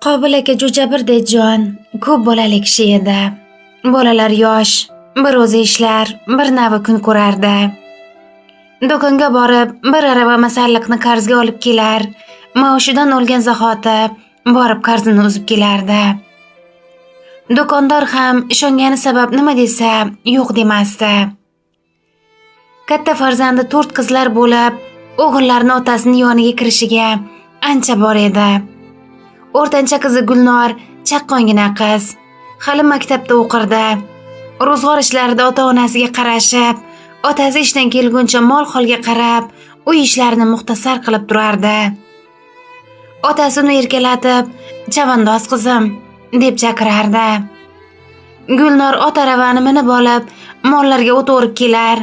Qobil aka jo'ja birdek jon, ko'p bolali kishi edi. Bolalar yosh, bir o'zi ishlar, bir navi kun ko'rardi. Do'konga borib, bir arava masalliqni qarzga olib kelar, maoshidan olgan zahoti borib qarzini uzib kelardi. Do'kondor ham ishongani sabab nima desa, yo'q demasdi. Katta farzandi 4 qizlar bo'lib, o'g'illarni otasining yoniga kirishiga ancha bor edi. O'rtancha qizi Gulnor chaqqongina qiz, hali maktabda o'qirdi. Ro'zg'or ishlarida ota-onasiga qarashib, otasi ishdan kelguncha mol-holga qarab, uy ishlarini muxtasar qilib turardi. Otasi uni erkalatib, "Chavandoz qizim" deb chaqirardi. Gulnor ot aravani minib olib, mollarga o't o'rib kelar,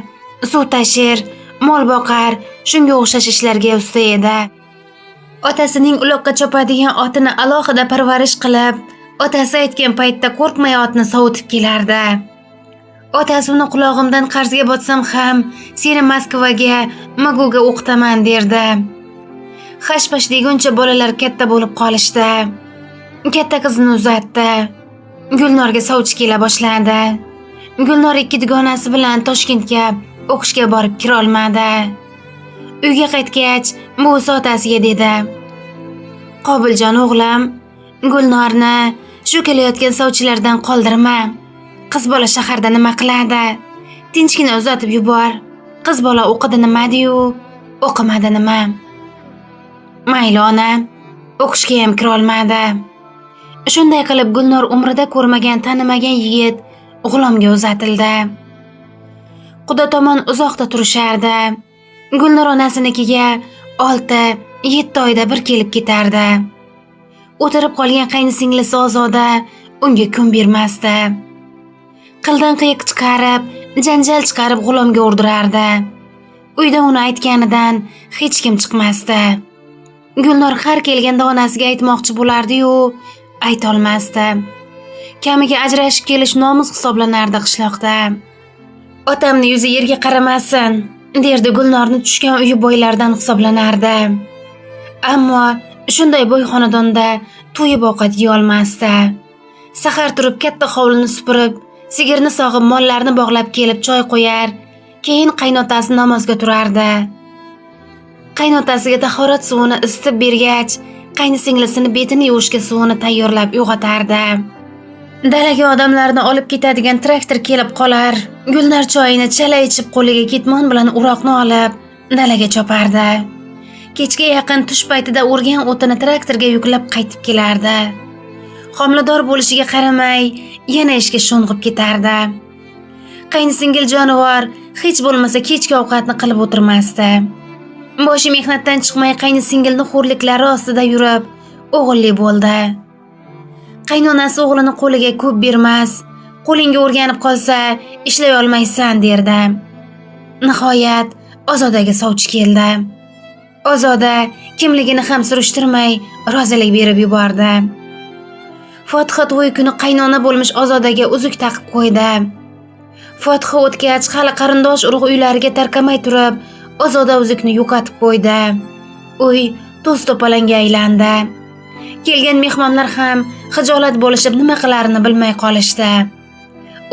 suv tashir, mol boqar, shunga o'xshash ishlarga usta edi. Otasining uloqqa chopadigan otini alohida parvarish qilib, otasi aytgan paytda qo'rqmay otni sovutib kelardi. Otasi uni qulog'imdan qarzga botsam ham seni Moskvaga, MGUga o'qitaman derdi. Hashpash deguncha bolalar katta bo'lib qolishdi. Katta qizini uzatdi. Gulnorga sovchi kela boshladi. Gulnor ikki dugonasi bilan Toshkentga o'qishga borib kira olmadi. Uyga qaytgach, buvisi otasiga dedi: "Qobiljon o'g'lim, Gulnorni shu kelayotgan sovchilardan qoldirma. Qiz bola shaharda nima qiladi? Tinchgina uzatib yubor. Qiz bola o'qidi nima-diyu, o'qimadi nima?" Mayli ona, o'qishga ham kira olmadi. Shunday qilib Gulnor umrida ko'rmagan, tanimagan yigit G'ulomga uzatildi. Quda tomon uzoqda turishardi. Gulnor onasinikiga 6-7 oyda bir kelib ketardi. O'tirib qolgan qaynisinglisi Ozoda unga kun bermasdi. Qildan qiyiq chiqarib, janjal chiqarib G'ulomga urdirardi. Uyda uni aytganidan hech kim chiqmasdi. Gulnor har kelganda onasiga aytmoqchi bo'lardi-yu, ayta olmasdi. Kamiga ajrashib kelish nomus hisoblanardi qishloqda. Otamni yuzi yerga qaramasin, derdi Gulnorni tushgan uyi boylardan hisoblanardi. Ammo shunday boy xonadonda to'yib ovqat yeya olmasdi. Sahar turib katta hovlini supurib, sigirni sog'ib, mollarni bog'lab kelib choy qo'yar, keyin qaynotasi namozga turardi. Qaynotasiga tahorat suvini isitib bergach, qaynisinglisini betini yuvishga suvini tayyorlab uyg'otardi. Dalaga odamlarni olib ketadigan traktor kelib qolar. Gulnar choyini chala ichib qo'liga ketmon bilan o'roqni olib dalaga chopardi. Kechga yaqin tush paytida o'rgan o'tini traktorga yuklab qaytib kelardi. Homilador bo'lishiga qaramay yana ishga sho'ng'ib ketardi. Qaynisingil jonivor hech bo'lmasa kechki ovqatni qilib o'tirmasdi. Boshi mehnatdan chiqmay qaynisingilni xo'rliklari ostida yurib o'g'illi bo'ldi. Qaynonasi o'g'lini qo'liga ko'p bermas, qo'lingga o'rganib qolsa ishlay olmaysan derdi. Nihoyat Ozodaga sovchi keldi. Ozoda kimligini ham surishtirmay rozilik berib yubordi. Fotiha to'yi kuni qaynona bo'lmish Ozodaga uzuk taqib qo'ydi. Fotiha o'tgach hali qarindosh urug' uylariga tarqamay turib Ozoda uzukni yo'qotib qo'ydi. Uy to's to'polonga aylandi. Kelgan mehmonlar ham xijolat bo'lishib nima qilarini bilmay qolishdi.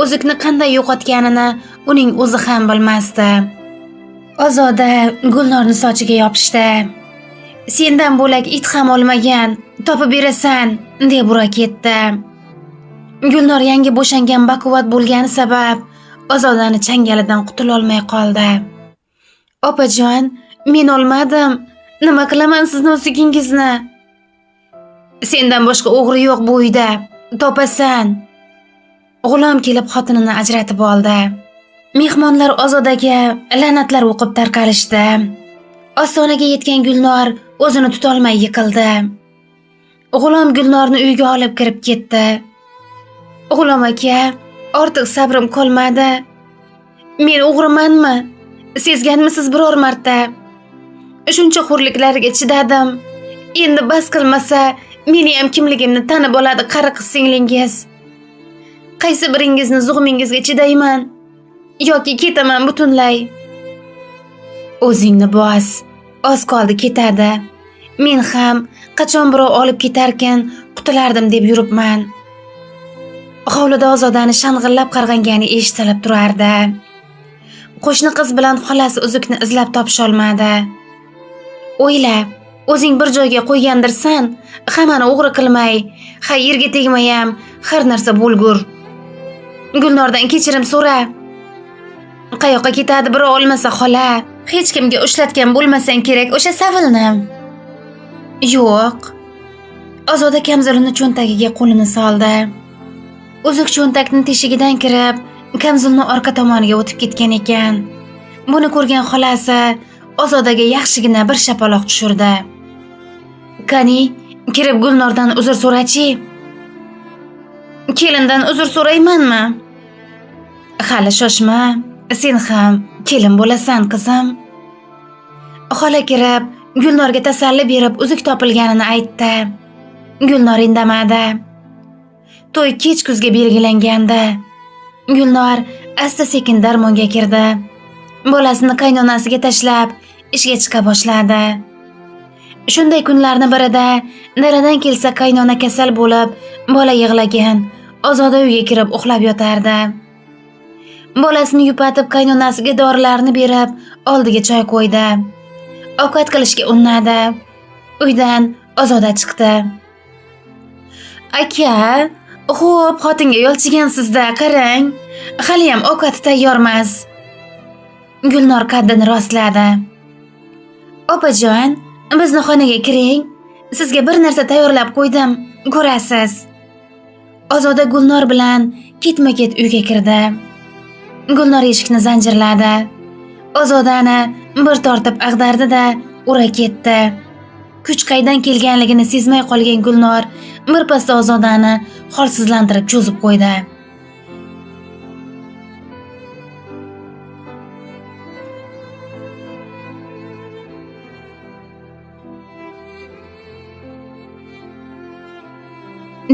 Uzukni qanday yo'qotganini uning o'zi ham bilmasdi. Ozoda Gulnorni sochiga yopishdi. "Sendan bo'lak it ham olmagan, topib berasan" deb ura ketdi. Gulnor yangi bo'shangan baquvvat bo'lgani sabab Ozodani changalidan qutula olmay qoldi. "Opajon, men olmadim. Nima qilaman sizni uzugingizni?" "Sendan boshqa o'g'ri yo'q bu uyda. Topasan." G'ulom kelib xotinini ajratib oldi. Mehmonlar Ozodaga la'natlar o'qib tarqalishdi. Ostonaga yetgan Gulnor o'zini tutolmay yiqildi. G'ulom Gulnorni uyga olib kirib ketdi. "G'ulom aka, ortiq sabrim qolmadi. Men o'g'rimanmi? Sezganmisiz biror marta? Shuncha xo'rliklarga chidadim. Endi bas qilmasa, meni ham kimligimni tanib oladi qari qiz singlingiz. Qaysi biringizni zug'mingizga chidayman? Yoki ketaman butunlay." "O'zingni bos. Oz qoldi ketadi. Men ham qachon birov olib ketarkan, Qutulardim deb yuribman. Hovlida Ozodani shang'illab qarg'angani eshitilib turardi. Qo'shni qiz bilan xolasi uzukni izlab topisholmadi. O'yla, o'zing bir joyga qo'ygandirsan, hammani o'g'ri qilmay, ha yerga tegmayam, har narsa bo'lgur. Gulnordan kechirim so'ra. Qayoqqa ketadi birov olmasa xola? Hech kimga ushlatgan bo'lmasang kerak o'sha savilni. Yo'q. Ozoda kamzulini cho'ntagiga qo'lini soldi. Uzuk cho'ntakning teshigidan kirib, kamzulni orqa tomoniga o'tib ketgan ekan. Buni ko'rgan xolasi Ozodaga yaxshigina bir shapaloq tushirdi. Qani, kirib Gulnordan uzr so'rachi. Kelindan uzr so'raymanmi? Hali shoshma, sen ham kelin bo'lasan qizim. Xola kirib, Gulnorga tasalli berib uzuk topilganini aytdi. Gulnor indamadi. To'y kech kuzga belgilangandi. Gulnor asta-sekin darmonga kirdi. Bolasini qaynonasiga tashlab ishga chiqa boshladi. Shunday kunlarning birida daladan kelsa qaynona kasal bo'lib, bola yig'lagan. Ozoda uyga kirib uxlab yotardi. Bolasini yupatib qaynonasiga dorilarni berib, oldiga choy qo'ydi. Ovqat qilishga unnadi. Uydan Ozoda chiqdi. Aka, xo'p, xotinga yolchigansiz-da, qarang. Haliyam ovqati tayyormas. Gulnor qaddini rostladi. Opajon, bizni xonaga kiring. Sizga bir narsa tayyorlab qo'ydim, ko'rasiz. Ozoda Gulnor bilan ketma-ket uyga kirdi. Gulnor eshikni zanjirladi. Ozodani bir tortib ag'dardi-da, ura ketdi. Kuch qaydan kelganligini sezmay qolgan Gulnor birpasda Ozodani holsizlantirib cho'zib qo'ydi.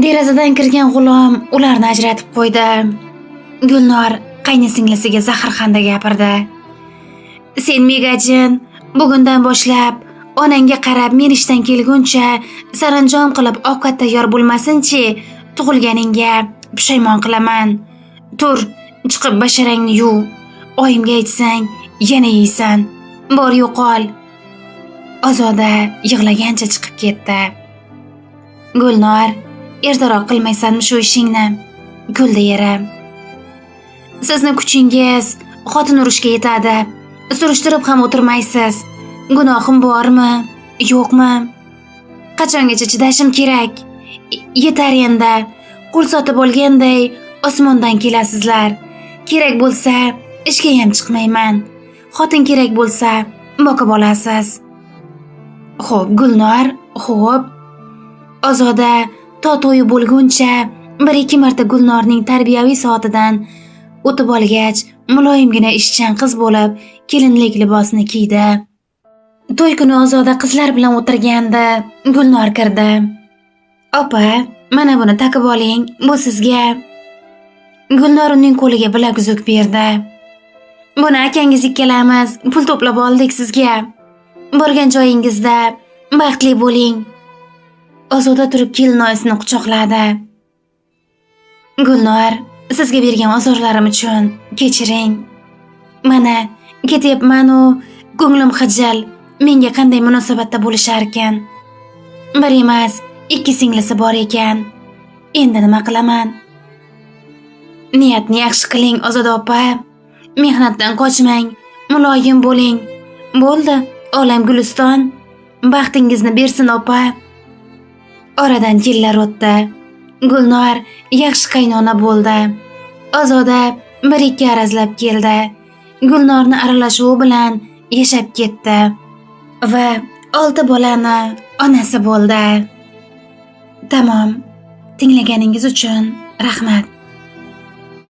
Derazadan kirgan g'ulom ularni ajratib qo'ydi. Gulnor qaynisinglisiga zaharxanda gapirdi. Sen megajin, bugundan boshlab onangga qarab men ishdan kelguncha saranjom qilib ovqat tayyor bo'lmasinchi, tug'ilganingga pushaymon qilaman. Tur, chiqib basharangni yuv. Oyimga aytsang, yana yeysan. Bor yo'qol. Ozoda yig'lagancha chiqib ketdi. Gulnor, ertaroq qilmaysanmi shu ishingni? Kuldi eri. Sizni kuchingiz xotin urushga yetadi. Surishtirib ham o'tirmaysiz. Gunohim bormi, yo'qmi? Qachongacha chidashim kerak? Yetar endi. Qo'l sotib olganday osmondan kelasizlar. Kerak bo'lsa ishga ham chiqmayman. Xotin kerak bo'lsa boqib olasiz. Xo'p, Gulnor, xo'p. Ozoda to to'yi bo'lguncha bir ikki marta Gulnorning tarbiyaviy soatidan o'tib olgach, muloyimgina ishchan qiz bo'lib kelinlik libosini kiydi. To'y kuni Ozoda qizlar bilan o'tirganda Gulnor kirdi. Opa, mana buni taqib oling, bu sizga. Gulnor uning qo'liga bilaguzuk berdi. Buni akangiz ikkalamiz pul to'plab oldik sizga. Borgan joyingizda baxtli bo'ling. Ozoda turib kelinoyisini quchoqladi. Gulnor, sizga bergan ozorlarim uchun kechiring. Mana ketyapman-u, ko'nglim xijil. Menga qanday munosabatda bo'lisharkan? Bir emas, ikki singlisi bor ekan. Endi nima qilaman? Niyatni yaxshi qiling, Ozoda opa. Mehnatdan qochmang, muloyim bo'ling. Bo'ldi, olam guliston. Baxtingizni bersin, opa. Oradan yillar o'tdi. Gulnor yaxshi qaynona bo'ldi. Ozoda bir ikki arazlab keldi. Gulnorni aralashuvi bilan yashab ketdi va 6 bolani onasi bo'ldi. Tamom. Tinglaganingiz uchun rahmat.